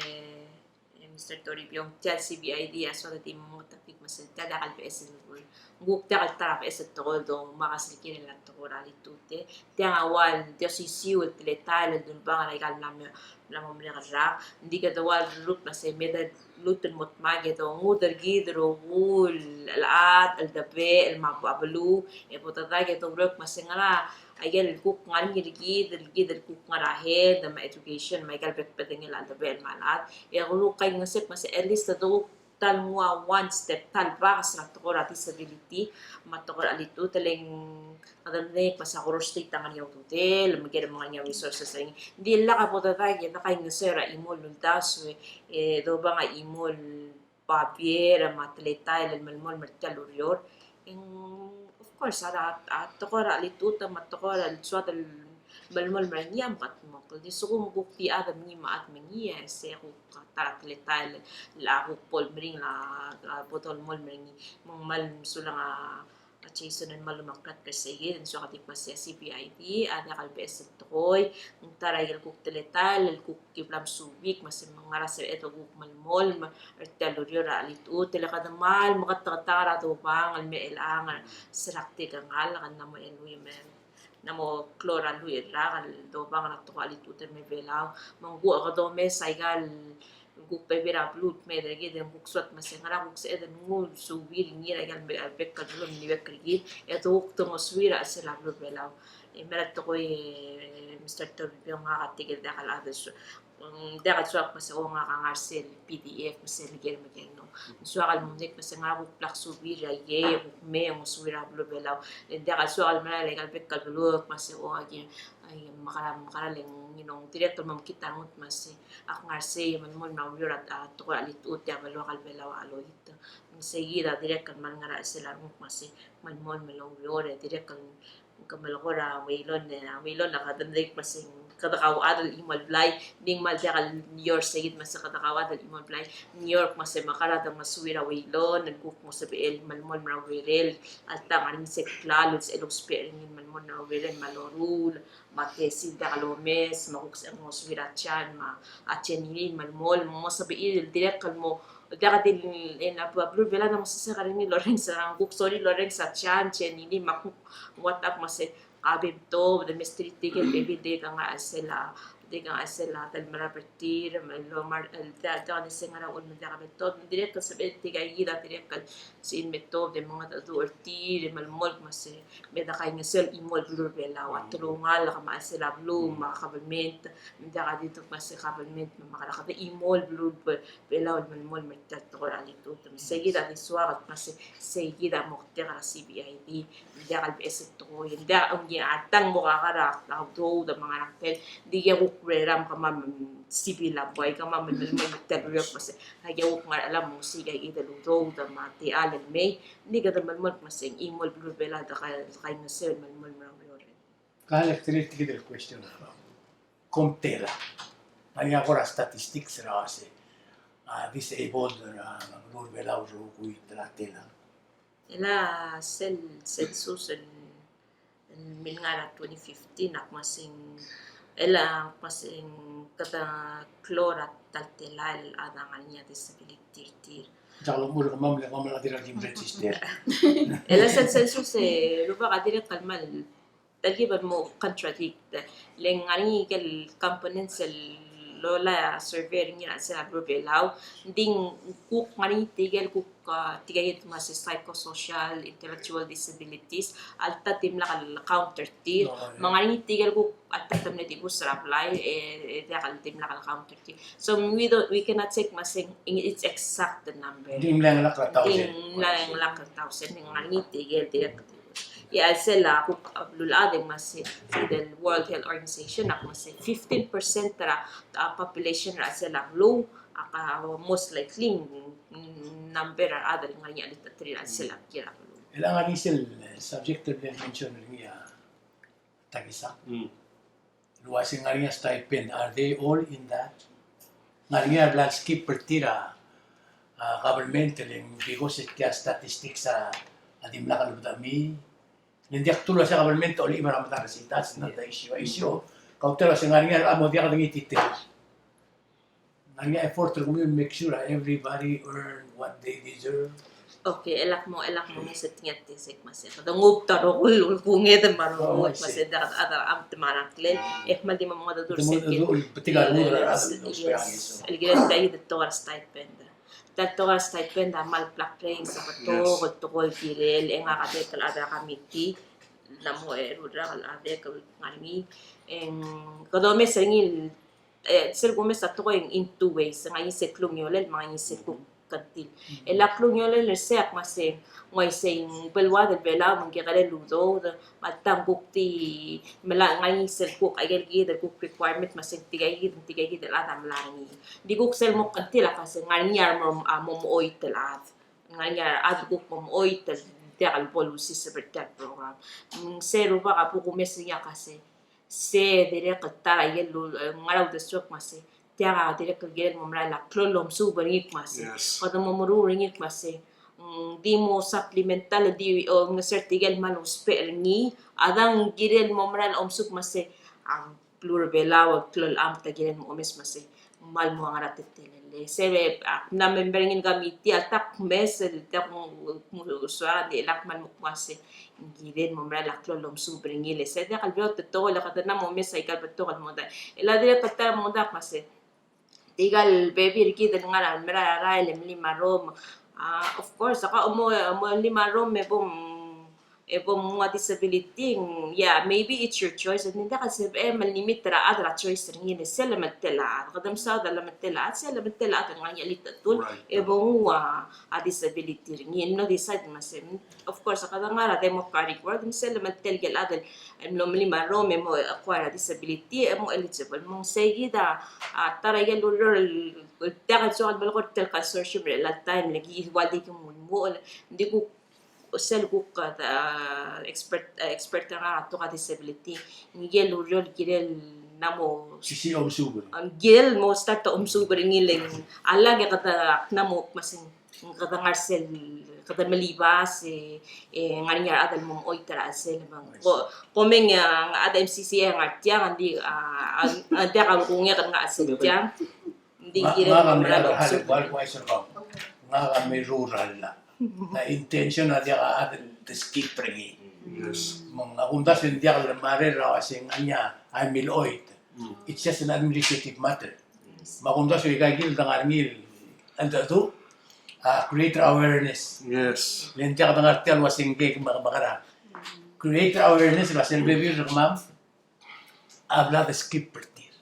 e, Mister Toribiong, tia el C B I D a soad e di mo mengetakl me sel tia diak el beches el, ng kuk diak el ta er a beches el tekoi el domak a sel kirel a tekoi er a chelitechut e. Tiang a ua el di osisiu el teletael el dulebangel er aika el mla me, mla mo merek el rak. Ng di kede ua el ruk me se me de lmuut el mo dmak e dongud er kid el rokui el chad el debechel me a beluu, e bo dedak e doureor me se ngera a ikel kuk ngar er ngii er kid, el kid el kuk ngar er a health me a education me a ikel bek el bedengel a debechel me a chad. E kuk kaingeseu me se at least a dokuk ta el nguu a one step, ta el bakes er a tekoi er a disability me a tekoi er a chelitechut, e le ng kede medengei me se a Koror State a ngar er ngii a ududel, me ker me ngar er ngii a resources er ngii. Ng di lak a bo dedak e de kaingeseu er a chimo el uldasu e dobang a chimo el babier me a teletael el melemolem er tia el ureor. E ng, of course, a, a tekoi er a chelitechut me a tekoi er a soad el melemolem er ngii a meketmokl. Di sekum kuk di chad me ngii me a chad me ngii, e se kuk ta er a teletael el a kuk bo lemeringel a, a bo dolemolem er ngii. Me ng kmal mesulang a a Jason el kmal omeklatk er sei, e ng soak a di kmo se a C B I D a diak el beches el tekoi, ng ta er a ikel kuk teletael el kuk ki bla mesuub me se ng ngar er a sebeched el kuk melemolem er tia el ureor er a chelitechut, e le kede kmal meketeketang er a dobang el me chelechang er se er a kdikengall, kede mo eluii me ng mo klou er a lluich el rak el dobang er a tekoi er a chelitechut el me Belau, me ng kuk kede omes aika el kuk bebil er a beluu el kmeed er kid, e ng kuk soad me se ngera kuk sebeched el nguu el suub er ngii er aika el bek el beluu el meliuekl er kid, e de kuk de ngosuir a chelsel a beluu er Belau. E mera el tekoi, e, Mister Toribiong, ngak a tirke el diak el chad el su-, mm, diak el soak me se o ngak a ngar sel P D F me sel ker me ker, no. Ng soak el mo mdak me se ngera kuk bla ksuub er a ikei, e kuk me ngosuir a beluu er Belau. E ng diak el soak el mera el aika el bek el beluu me se o aki, ai, mekera, mekera le ng, you know, dirrek el mo mekngit a renguk me se ak ngar sei e melemolem er a ureor er a tekoi er a chelitechut e a beluak el Belau a loit. Me se kid a dirrek el kmal ngar er a chelsel a renguk me se melemolem el oureor e dirrek el ke melekoi er a Weilon, e a Weilon a kede medengei me se kede kauchad el chimo el blai, ng di ng kmal diak el New York se kid me se kede kauchad el chimo el blai. New York me se mekera de ngosuir a Weilon el kuk mo sebechel melemolem er a urerel, alta ngar er ngii se klalo el sebechel ousbech er ngii el melemolem er a urerel me a loruul, me a Tessie el diak lomes, me a kuk sebechel ngosuir a Jan, me a Jenny el melemolem, mo sebechir el dirrek el mo, diak di el, e a beluu er Belau a mo sesei er ngii el orrenges, a kuk sorir el orrenges a Jan, Jenny, me a kuk WhatsApp me se ka bem to, de mesterir tirke el bebil, di ke ngar er a chelsel a Tirka a sel a, el merael er tir, me lomar, el, te, te, se ngera uchul me ng diak a method, dirrek el sebechel tirka kid a dirrek el, se el method, e mengedecheduch er tir, e melemolk me se, me de kaingeseu el chimo el beluu er a Belau, a telungalek me a sel a beluu, me a government, me ng diak a di tuk me se government, me a kede chimo el beluu er a Belau, el melemolk me tia el tekoi er a litut, me se kid a di soak, me se, se kid a moktek er a C B I D, ng diak el beches el tekoi, ng diak, ng diak a tang mo kaka er a udoud me a ngerang, di ke kuk rerang kemam, mm, civil a buai, kemam el melemolk me tia el ureor me se, a ke kuk ngar er a mo osiik a kid el udoud me a techall el mei, ng di kede melemolk me se ng chimo el beluu er a Belau, de kai, de kaingeseu el melemolk me a ureor. Ka el dirrek tia kid el question. Kom tela. Ng ngar er ngii a kora statistics er a uase a disabled er a beluu er a Belau el rokui el tela. Tela sel census el, el mle ngar er a twenty fifteen a kmo se ng, el a kmo se ng kede klou er a ta el telael el chad a ngar er ngii a disability er tir. Diak lomechur er kemam le kemam a dirkak kim register. Tela sel census e rubak a dirrek el kmal telkib el mo contradict. Le ng ngar er ngii ikel components el loia survey er ngii er a chelsel a beluu er a Belau. Ng di ng kuk ngar er ngii tirkel kuk, ah, tirka kid me se psychosocial, intellectual disabilities, alta dimlak el count er tir. Oh, yeah. Me ng ngar er ngii tirkel kuk alta te mle dibus er a blai, e, e diak el dimlak el count er tir. So we don't, we cannot check me se ng it's exact the number. Ng di mla ngelak er a thousand. Ng di mla ngelak er a thousand, ng ngar er ngii tirkel, tirkel Ia, a chelsel a kuk, a, beluulechad e ng mle se, se the World Health Organization a kmo se fifteen percent er a, a, population er a chelsel a beluu a ka most likely, mm, number er a rechad el ngar er ngii a literature er a chelsel a kiei er a beluu. El ngar er ngii sel, eh, subject el bla mention er ngii a Takisang. Mm. El uase ng ngar er ngii a stipend, are they all in that? Ng ngar er ngii a bla el skip er tir a, a, government el ng because e tia statistics a, a dimlak el bedechemii. Le ng diak dulu a se government a olechib er a medal er sei, that's not the issue. A issue, kau tela se ng ngar er ngii a mo diak dengititerir. Ng ngar er ngii a effort er kemiu el make sure that everybody earn what they deserve. Okay, e lak mo, e lak mo ngeso er ngii a tesek me se. Kede nguu ta el rokui el kunged me a rokui me se, diak a, a, a, te merael a ngklel, e kmal di mo mengedecheduch er sel, betik a rengud er a, yes, el kirel tia kid el tekoi er a stipend. Tia el tekoi er a stipend a kmal plak plain, se betok el tekoi el kirel, e ngak a dirrek el chad er a committee, ng mo eru el rak el chad el ngar er ngii, e ng, kede omes er ngii el e, sel kumes a tekoi in two ways, ng ngar er ngii sel klungiolel, me ng ngar er ngii sel kuk kngtil. E a klungiolel er sei a kmo se, ng uaisei ng beluad el Belau me ng kekerei el udoud, me a tang kuk di, me ng ngar er ngii sel kuk, aikel kid el kuk requirement, me se ng tirka kid, tirka kid el chad a mla er ngii. Di kuk sel mo kngtil a kmo se ng ngar er ngii a mo, a mo mechoit el chad. Ng ngar er ngii a rechad el kuk mo mechoit el diak el bo lusiseb er tia el program. Mm, se rubak a bo kumes er ngii a kmo se se dirrek el ta er a ikel, e, ngar er a uldesuek me se, tia a dirrek el kirel mo merael a klou el omesub er ngii me se. Yes. Kede mo meruul er ngii me se. Mm, di mo supplemental, di, o, ngeso er tirkel kmal ousbech er ngii, a dang kirel mo merael a omesub me se, a, beluu er a Belau, a klou el amt a kirel mo omes me se. Kmal mo ngar er a teletelel. Se, a, mla member er ngii el committee, a ta kmes, el ta kmo, kmo, soak, di lak kmal mo kmo se, ng kirel mo merael a klou el omesub er ngii, le se, diak el beot el tekoi, le kede mla mo omes aika el betok el modai. E a dirrek el ta el modai a kmo se, tirka el bebil er kid el ngar er a merael a rael el melim a rom. A, of course, a ka mo, mo lim a rom e bo, e bo mnguu a disability, yeah, maybe it's your choice. Ng diak el sebechem el limit er a chad er a choice er ngii, e sel lemeltel a chad. Kede mesaod a lemeltel a chad, sel lemeltel a chad el ngar er ngii a chelitechetul, right, e bo nguu a, a disability er ngii, el mlo decide me se. Of course, a kede ngar er a democratic world, me sel lemeltel a chad el mlo melim a rom e mo acquire a disability, e mo eligible. Me ng sei kid a, a ta er a ikel ureor el, el diak el soak el melekoi er tia el consortium er chelecha el taem, le ki ua di ki mo, mo, ng di kuk sel kuk, a, expert, a, expert er ngak a betok a disability. Ng ikel ureor el kirel mla mo sisiich a omesub. Ng kirel mo start a omesub er ngii le ng, a lak e kede mla mo kmo se ng kede ngar sel, kede melibas, e, e, ngar er ngii a rechad el mo mechoit er a chelsel. Ko, komeng, a, a chad er a M C C A a ngar tiang, ng di, a, a, a, diak a kungek er ngak a sel tiang. Ng di kirel mo merael a omesub. Ngak a mirruul er a llach. A intention a diak a chad el skip er ngii. Yes. Me ng a kumdasu e ng diak el marei er a uase ng ngar er ngii a milechoit. It's just an administrative matter. Me a kumdasu e aika kid el dengar er ngii el, el, el, a, create awareness. Yes. Le ng diak dengar tia el uase ngke me, me kora. Create awareness el uase ng bebil er kemam a bla de skip er tir.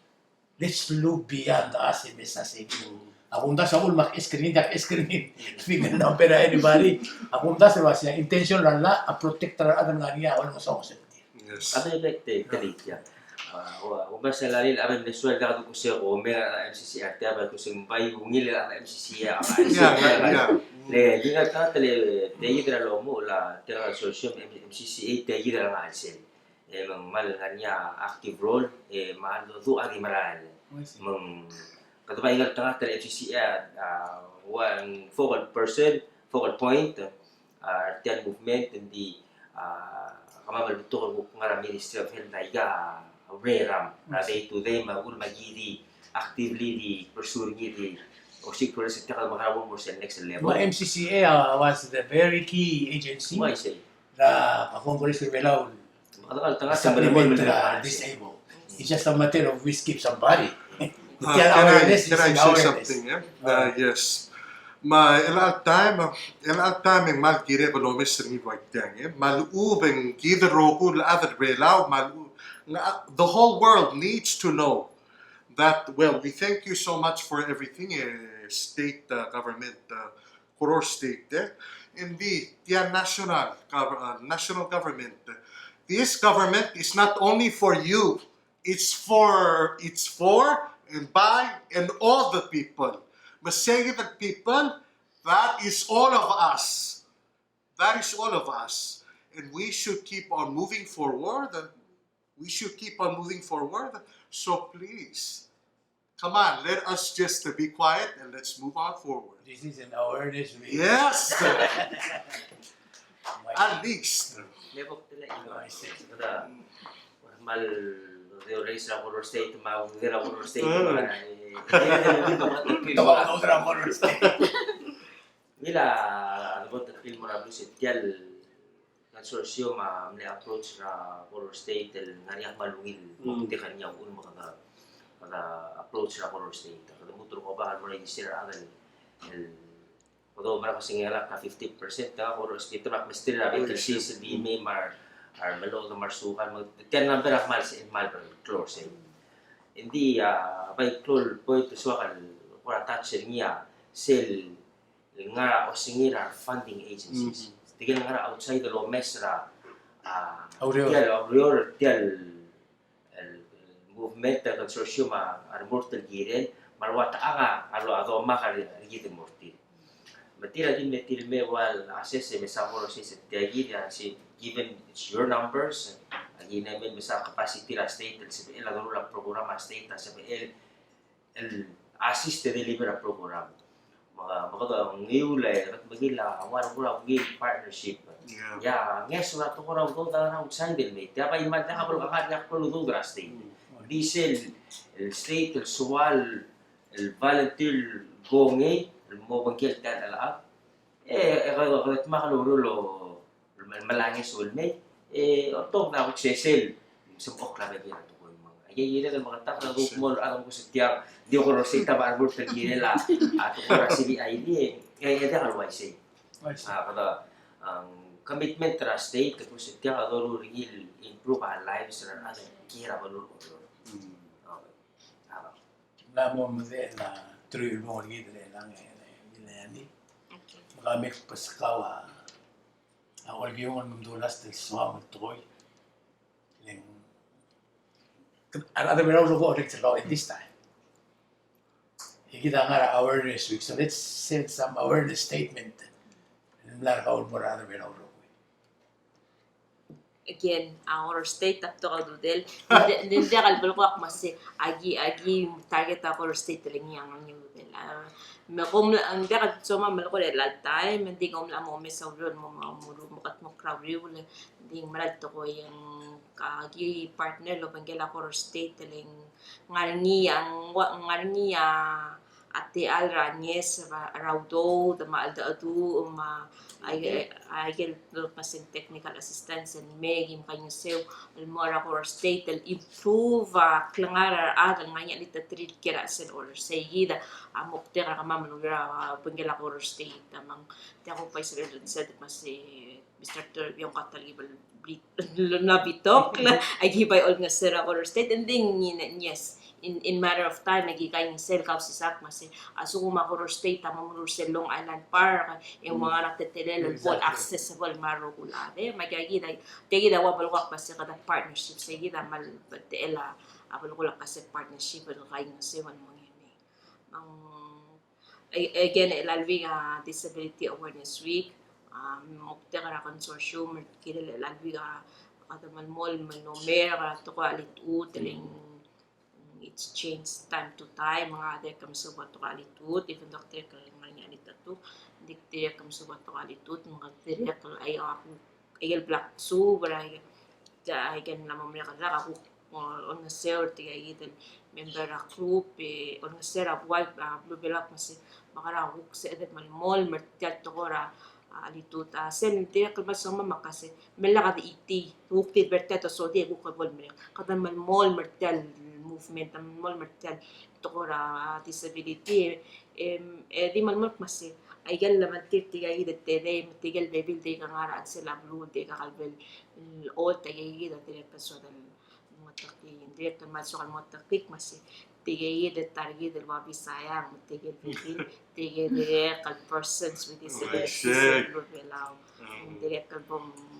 Let's look beyond us e mesa se kid. A kumdasu a uchul me ak esk er ngii, diak esk er ngii finger number er a anybody. A kumdasu el uase a intention er a llach a protect er a rechad el ngar er ngii a olengesonges er tir. Yes. A me bek te, te likia. A, ua, ua, me sel a lil, a me, me suel diak dukuse ko me a M C C A er tia, me kuse ng bai ungil a M C C A, a, a, Yeah, yeah, yeah. Le, di ngar er a tele, te kid er a lomuchel a, tia el consortium, M-, M C C A, te kid er a ngar er sel. E, me ng kmal ngar er ngii a active role, e, me a ldu a di merael. I see. Me ng, kede bai ngar er a tele M C C A, a, one focal person, focal point, a, er tia el movement, ng di, a, kemam el betok el kuk ngar er a Ministry of Health, a, aika, a, ureram, er a day to day, me a uchul me aki di actively di pursue er ngii di, osiik er sel tia el mekera el mo er sel next level. Me a M C C A, a, was the very key agency. Uaisei. Er a, a Congress er a Belau. Supplement er a disabled. It's just a matter of we skip somebody. Uh, can I, can I say something, yeah? Uh, yes. Me a chelecha el taem, chelecha el taem e ng kmal kirek el omes er ngii el ua tiang, e. Me a lechub e ng kid el rokui el chad er a Belau, me a lechub, ng, the whole world needs to know that, well, we thank you so much for everything, eh, state, uh, government, uh, Koror State, eh? And the, the national gov-, uh, national government. This government is not only for you, it's for, it's for and by and all the people. Me sei the people, that is all of us. That is all of us. And we should keep on moving forward. We should keep on moving forward. So please, come on, let us just, uh, be quiet and let's move on forward. This is an awareness meeting. Yes! At least. Kede kmal di raise er a Koror State, me a ududel a Koror State, me a, e, e, e, e, Koror State. Ngii a, a, a, a, a, a, a, a, a, a, a, a, a, a, a, consortium a mle approach er a Koror State el ngar er ngii a kmal ungil el moktek er ngii a uchul me kede, kede approach er a Koror State. Kede lmuut el oba el mo er a issue er a rechad el, el, kede oumera ko sengkio er a fifty percent a Koror State me ak mesterir a vacancies el di mei me a re, a remelodem me a resukal me tia el number a kmal se, kmal klou er sei. Ng di a bai klou el point el soak el kora touch er ngii a sel el ngar er a osengir a re funding agencies. Tirke el ngar er a outside el omes er a, a, tia el oureor, tia el, el movement, el consortium a, a remurt el kirel, me a le ua techang a, a lo, a domak er kid el mo er tir. Me tir a di me tir me ua el assess e mesa Koror State, tia kid a sei, given it's your numbers, a kid a mesa capacity er a state, el sebechel a doruul a program a state, a sebechel el assist e deliver a program. Me, me kede ngiu le, kede mengiil a, ua, ua, ua, ungil partnership. Yeah. Ia, ngeso er a tekoi er a udoud er a outside el mei. Tia bai mal diak bo lekengei a klou el udoud er a state. Di sel, el state, el soal, el volunteer el kongei, el mo obengkel tia el chelechang. E, e, kede, kede dmak el oureor el, el, el melanges el mei, e, otobed a kuk sesei el sebechokl a bebil er a tekoi me ng. Aike el kired el meketakl a kuk mo el chad el kuk se tiang, di Koror State a bai remurt el kirel a, a tekoi er a CBI, e, e, e diak el uaisei. A, kede, a, commitment er a state, el kuk se tiang a doruul er ngii el improve a lives er a rechad el kiei er a beluu er a Oreor. Okay. A, a. Ng mla mo medechel a truich el bong er kid el chelechang e, e, e, e, e. Okay. Me ka mekbeskau a, a Olbiong el me mdu last el soam el tekoi. Le ng, a rechad er a Belau a rokui a orrenges er kau at this time. E kid a ngar er a awareness week, so let's send some awareness statement el mla er kau el mo er a rechad er a Belau a rokui. Again, a Koror State a betok a ududel. Ng di, ng di, ng diak el belkul a kmo se, aki, aki target a Koror State el ngii a ngar er ngii a ududel. A, me kom mla, ng diak el soam a melekoi er a chelecha el taem, me ng di kom mla mo omes a ureor el mo, mo, mo, mo mekedmokl er a uriul, ng di ng mera el tekoi e ng, a, aki partner el obengkel a Koror State el ng ngar er ngii a, ng ua, ngar er ngii a, a techall er a ngeso er a udoud me a cheldecheduch me a, a, a, aikel, me a sel technical assistance el mei e kim kaingeseu el mo er a Koror State el improve a klengar er a rechad el ngar er ngii a chelitechetir el kiei er a sel order. Sei kid a moktek er kemam el mo er a, a, obengkel a Koror State. Me ng tia kuk bai sebechel el sel, me se Mister Tor, Biong Katal, ki bel bli-, lo na bitokl, aki bai olengeseu er a Koror State, and then, yes, in, in matter of time, aki kaingeseu el Kausisechakl me se a lsekum a Koror State a mo meruul sel Long Island Park, e ng ua ngera a teletelel el bo el accessible me a rokui el chad, me aki, aki, aki di ua belkul me se kede partnership, se kid a mal, but el a, a belkul a kase partnership el kaingeseu el mo ngii. Me ng A-, again, el a week, a, Disability Awareness Week, a, moktek er a consortium, el kirel el a week, a, a, kede melemolem el omerk er a tekoi er a chelitechut, el ng, it's changed time to time, me ng dirrek el mesuub a tekoi er a chelitechut, even though dirrek el ngar er ngii a chelitechetuk, ng di dirrek el mesuub a tekoi er a chelitechut, me ng dirrek el, a, a, aikel bla ksuub er a, a, aikel mla mo merek el rak a kuk, o, olengeseu er tirka kid el member er a group, e, olengeseu er a buai, a, beluu er a Belau me se, me kede kuk sebeched el melemolem er tia el tekoi er a, a, chelitechut, a, sel dirrek el kmal soam me kase, me lak de itii, kuk di ber tia el sodii, kuk bo lemerek. Kede melemolem er tia el movement, melemolem er tia el tekoi er a disability, e, em, e di melemolem me se, aikel lebo er tirka kid el tedei, me tirka el bebil, tirka el ngar er a chelsel a beluu, tirka el bel, el, olt, tirka kid a dirrek el soad el mo tekoi, dirrek el kmal soak el mo tekoi me se, tirka kid el ta er kid el ua Bisaya, me tirka el bebil, tirka kid el persons with disabilities el beluu er a Belau. Dirrek el bo m-,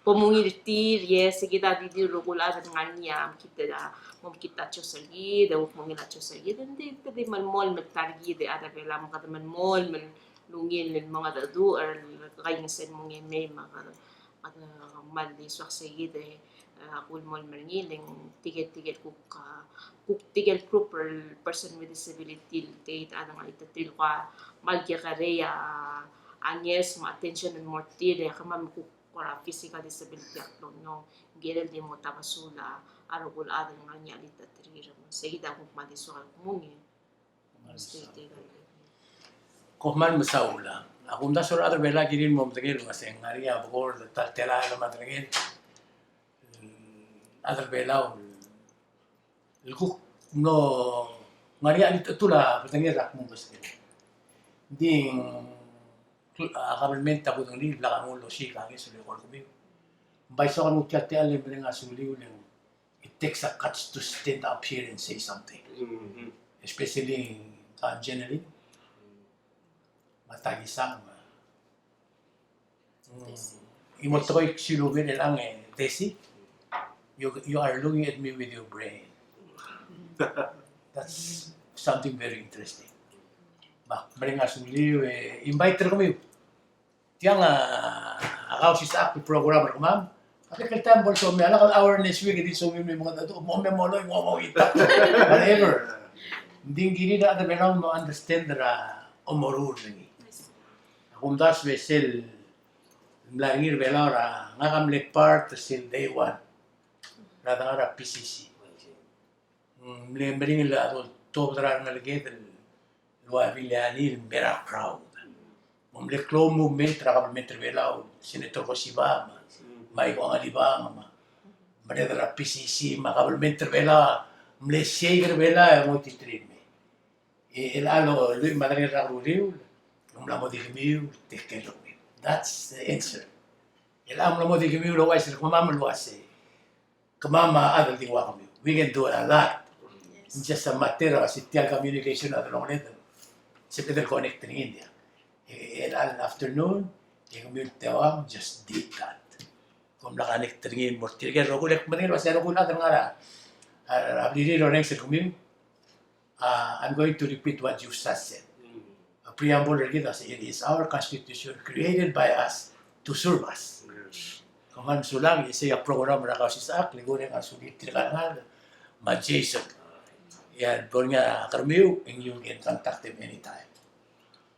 bo mungil er tir, yes, se kid a di di rokui el chad el ngar er ngii a mekngit a, mo mekngit a choice er kid, e kuk mo ungil a choice er kid, e ng di, di melemolem el ta er kid, e a chad er a Belau me kede melemolem el ungil el mengedecheduch er a kaingeseu el mo ngii me, me kede, kede kmal di soak se kid, e, a, kuk melemolem er ngii, le ng tirke, tirke el kuk, a, kuk tirke el group er a person with disability, tirke el chad el ngar er a chelitechetir el kuk kmal kekerei a, a ngeso me a attention el mo er tir, e kemam kuk kora physical disability a klou, no, ng kirel di mo tabesul a rokui el chad el ngar er ngii a chelitechetir. Se kid a kuk kmal di soak el kmo ng. Kom kmal mesaul. A kumdasu er a rechad er a Belau a kirir el mo medengei el uasei ng ngar er ngii a bekord el ta el telael me a delengel. A rechad er a Belau el kuk mlo ngar er ngii a chelitechetul a bedengel er a kmo ng best. Ng di a kabelment a kudengei el blak a nguu el osiik a ngeso el eko er kemiu. Ng bai soak el nguu tia el techall el mereng a suliu el, it takes a guts to stand up here and say something. Especially ngka Jeneline me a Takisang me a, mm, Desi. Imo tekoi el silubii er chelechang, e Desi, you, you are looking at me with your brain. That's something very interesting. Me ak mereng a suliu e invite er kemiu. Tiang a, a Kausisechakl el program er kemam. A bek el taem bo lsomii a lak el awareness week e di lsomii me mong, mo me moloi, mo mo ita. Whatever. Ng di ng kirir a rechad er a Belau el mo understand er a omeruul er ngii. A kumdasu e sel mla er ngii er a Belau er a, ngak a mle part er sel day one er a dengar er a P C C. Ng mle meringel a doltobed er a rengeleked el ua Viliani el mera proud. Me ng mle klou a movement er a kabelment er a Belau, Senator Koshiba, me a Iko Ngalibang, me a merreder er a P C C, me a kabelment er a Belau, mle siik er a Belau e ngoititerir el mei. E, el a lluich me a tang el rak el uriul, ng mla mo di kemiu el take care er kemiu. That's the answer. El a mla mo di kemiu el ouchais er kemam el uasei kemam a chad el di ua kemiu. We can do a lot. It's just a matter of se tia el communication a delongeled. Se kede connect er ngii. E, el, el afternoon, e kemiu el teuang, just did that. Kom mla connect er ngii el mo er tirke el rokui el kmo ng ua se a rokui el chad el ngar er a, a, a blirir el orrenges er kemiu. Uh, I'm going to repeat what you just said. A preamble er kid a se, it is our constitution created by us to serve us. Kom kmal mesulang, e sei a program er a Kausisechakl, e kureng a sulir tirka el ngar, me a Jason. E a bo er ngii a kermiu, and you can contact them anytime.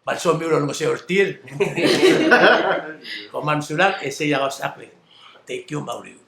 Me a lsomiu el olengeseu er tir. Kom kmal mesulang, e sei a Kausisechakl. Thank you, me a uriul.